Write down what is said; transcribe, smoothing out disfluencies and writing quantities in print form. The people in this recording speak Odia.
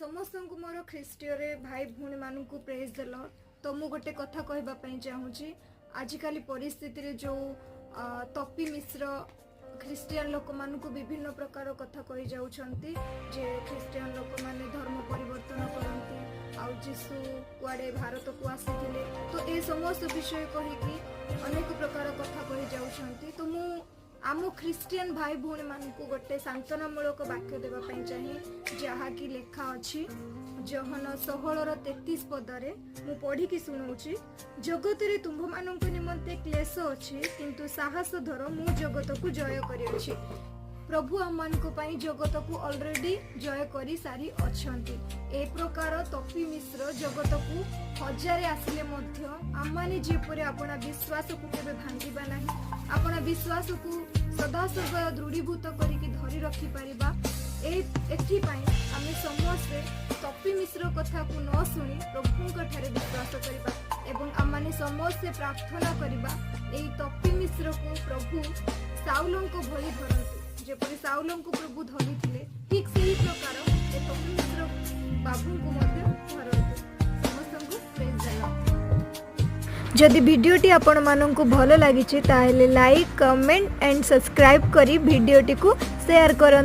ସମସ୍ତଙ୍କୁ ମୋର ଖ୍ରୀଷ୍ଟୀୟରେ ଭାଇ ଭଉଣୀମାନଙ୍କୁ ପ୍ରେଜ୍ ଦ ଲର୍ଡ। ତ ମୁଁ ଗୋଟେ କଥା କହିବା ପାଇଁ ଚାହୁଁଛି। ଆଜିକାଲି ପରିସ୍ଥିତିରେ ଯେଉଁ ତପି ମିଶ୍ର ଖ୍ରୀଷ୍ଟିଆନ ଲୋକମାନଙ୍କୁ ବିଭିନ୍ନ ପ୍ରକାର କଥା କହିଯାଉଛନ୍ତି ଯେ ଖ୍ରୀଷ୍ଟିଆନ ଲୋକମାନେ ଧର୍ମ ପରିବର୍ତ୍ତନ କରନ୍ତି ଆଉ ଯୀଶୁ କୁଆଡ଼େ ଭାରତକୁ ଆସିଥିଲେ, ତ ଏ ସମସ୍ତ ବିଷୟ କହିକି ଅନେକ ପ୍ରକାର କଥା କହିଯାଉଛନ୍ତି। ତ ମୁଁ ଆମ ଖ୍ରୀଷ୍ଟିଆନ ଭାଇ ଭଉଣୀମାନଙ୍କୁ ଗୋଟେ ସାନ୍ତ୍ୱନାମୂଳକ ବାକ୍ୟ ଦେବା ପାଇଁ ଚାହେଁ, ଯାହାକି ଲେଖା ଅଛି ଯୋହନ 16ର 33 ପଦରେ। ମୁଁ ପଢ଼ିକି ଶୁଣଉଛି। "ଜଗତରେ ତୁମ୍ଭମାନଙ୍କ ନିମନ୍ତେ କ୍ଲେଶ ଅଛି, କିନ୍ତୁ ସାହସ ଧର, ମୁଁ ଜଗତକୁ ଜୟ କରିଅଛି।" ପ୍ରଭୁ ଆମମାନଙ୍କ ପାଇଁ ଜଗତକୁ ଅଲରେଡି ଜୟ କରି ସାରି ଅଛନ୍ତି। ଏ ପ୍ରକାର ତପି ମିଶ୍ର ଜଗତକୁ ହଜାରେ ଆସିଲେ ମଧ୍ୟ ଆମମାନେ ଯେପରି ଆପଣା ବିଶ୍ୱାସକୁ କେବେ ଭାଙ୍ଗିବା ନାହିଁ, ଆପଣା ବିଶ୍ୱାସକୁ ସଦାସର୍ବଦା ଦୃଢ଼ୀଭୂତ କରିକି ଧରି ରଖିପାରିବା, ଏଥିପାଇଁ ଆମେ ସମସ୍ତେ ତପି ମିଶ୍ର କଥାକୁ ନ ଶୁଣି ପ୍ରଭୁଙ୍କ ଠାରେ ବିଶ୍ୱାସ କରିବା ଏବଂ ଆମମାନେ ସମସ୍ତେ ପ୍ରାର୍ଥନା କରିବା, ଏଇ ତପି ମିଶ୍ରକୁ ପ୍ରଭୁ ସାଉଲଙ୍କ ଭଳି ଧରନ୍ତୁ। ଯେପରି ସାଉଲଙ୍କୁ ପ୍ରଭୁ ଧରିଥିଲେ, ଠିକ୍ ସେହି ପ୍ରକାର ଏ ତପି ମିଶ୍ର ବାବୁଙ୍କୁ ମଧ୍ୟ ଧରନ୍ତୁ। ସମସ୍ତଙ୍କୁ ପ୍ରେଜ୍ ଦ ଲର୍ଡ। ଯଦି ଭିଡ଼ିଓଟି ଆପଣମାନଙ୍କୁ ଭଲ ଲାଗିଛି, ତାହେଲେ ଲାଇକ୍, କମେଣ୍ଟ ଆଣ୍ଡ ସବସ୍କ୍ରାଇବ୍ କରି ଭିଡ଼ିଓଟିକୁ ସେୟାର କରନ୍ତୁ।